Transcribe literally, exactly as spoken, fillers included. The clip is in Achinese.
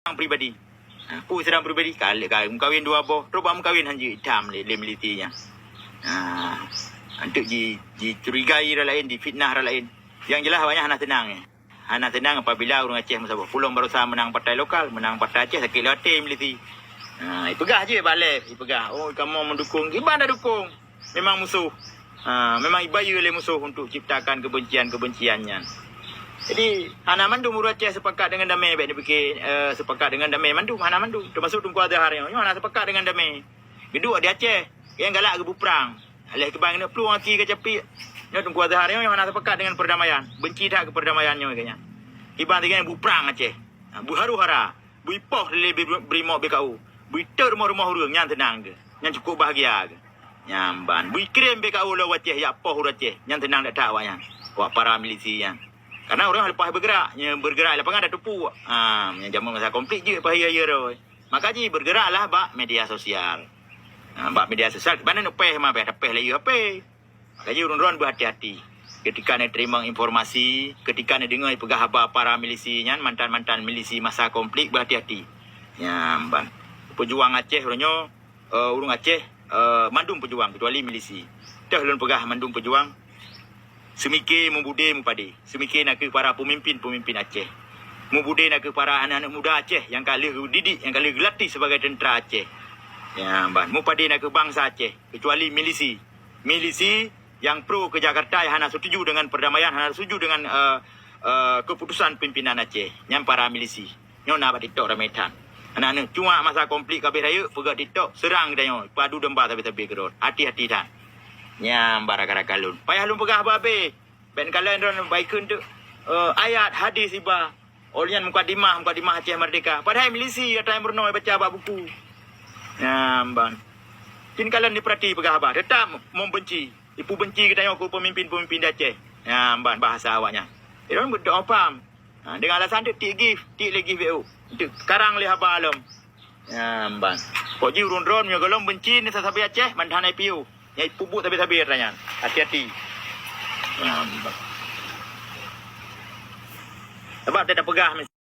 pribadi. Ha, peue seudang pribadi? Ka lheueh ka meukawen dua boh, trok bak meukawen han jeuet itam lé, lé milisi nyan. Ha, untuk ji, jicurigai ureueng laén, jifitnah ureueng laén. Nyang jeulaih awaknyan hana seunang, eh. Hana seunang apabila ureueng Aceh meusaboh. Ulôn barosa meunang partai lokal, meunang partai Aceh, sakét lé até milisi. Ha, ipeugah jeuet bak lé, ipeugah, "Oh, kamoe meudukung." Kiban dak dukung. Memang musoh. Ha, memang ibayeue lé musoh untuk ciptakan kebencian-kebencian nyan. Jadi, hana mandum ureueng Aceh sepakat dengan damé, bèk neupike, eh, sepakat dengan damé mandum, hana mandum. Termasuk Teungku Azhar nyoe, nyoe hana sepakat dengan damé. Geuduek di Aceh, nyang galak geubuprang. Aléh kiban geuneuk plueng aki ka capiek. Nyoe Teungku Azhar nyoe, nyoe hana sepakat dengan perdamaian. Benci that keu perdamaian nyoe geuh nyan. Kiban tinggai buprang Aceh. Ha, beuharu hara. Beuipoh lé bri-, brimob B K U. Beuitot rumoh-rumoh ureueng, nyan seunang geuh. Nyan cukup bahagia geuh. Nyan ban. Beuikirém B K U lom u Aceh, jak poh ureueng Aceh. Nyan seunang that-that awaknyan. Awak para milisi nyan. Karena ureueng leupah beugerak, nyan beugerak lapangan dak teupue. Ha, nyan jameun masa konflik jeuet pah iya-iya roh. Maka ji beugeraklah bak media sosial. Ha, bak media sosial, kiban neuk péh ma, péh tapéh layeue H P. Maka jih ureueng droen beuhati-hati. Ketika neuteurimong informasi, ketika neudeungoe peugah haba para milisi nyan, mantan-mantan milisi masa konflik, beuhati-hati. Nyan ban. Peujuang Aceh uroe nyoe, eh, ureueng Aceh, eh, mandum peujuang, kecuali milisi. Teuh lôn peugah mandum peujuang, seumike mubudé mupadé. Seumike nakeuh para peumimpin-peumimpin Aceh. Mubudé nakeuh para aneuk-aneuk muda Aceh nyang ka lheueh geudidik, nyang ka lheueh geulatih sebagai teuntara Aceh. Nyan ban. Mupadé nakeuh bansa Aceh, kecuali milisi. Milisi nyang pro keu Jakarta, nyang hana setuju dengan perdamaian, hana setuju dengan, eh, eh, keputusan pimpinan Aceh. Nyan para milisi. Nyoe na bak TikTok ramé that. Aneuk-aneuk cuak masa konflik ka abéh rayeuk, peugah TikTok, seurang geutanyoe, padu domba sabe-sabe keudroe. Hati-hati that. Nyan bara-gara kalon. Payah lôn peugah haba abéh. Bèk neukalon droen baikheun teuk, eh, ayat, hadis iba. Oh, nyan mukadimah, mukadimah Aceh Merdeka. Padahai milisi ata nyang meurunoe baca bak buku. Nyan ban. Cit kalon dipeurati peugah haba, teutap membenci. Ipeubenci geutanyoe keu peumimpin-peumimpin di Aceh. Nyan ban bahasa awaknyan. Droen beudôh paham. Ha, deungon alasan teuk tiek gift, tiek lé gift B O. Teuk karang lé haba lom. Nyan ban. Pokok jih ureueng droen meunyoe gohlom benci ngon sabe-sabe Aceh, ban hana I P O. Nyang ipeubuet sabe-sabe ata nyan. Hati-hati. Nyan ban. Sabab ata tapeugah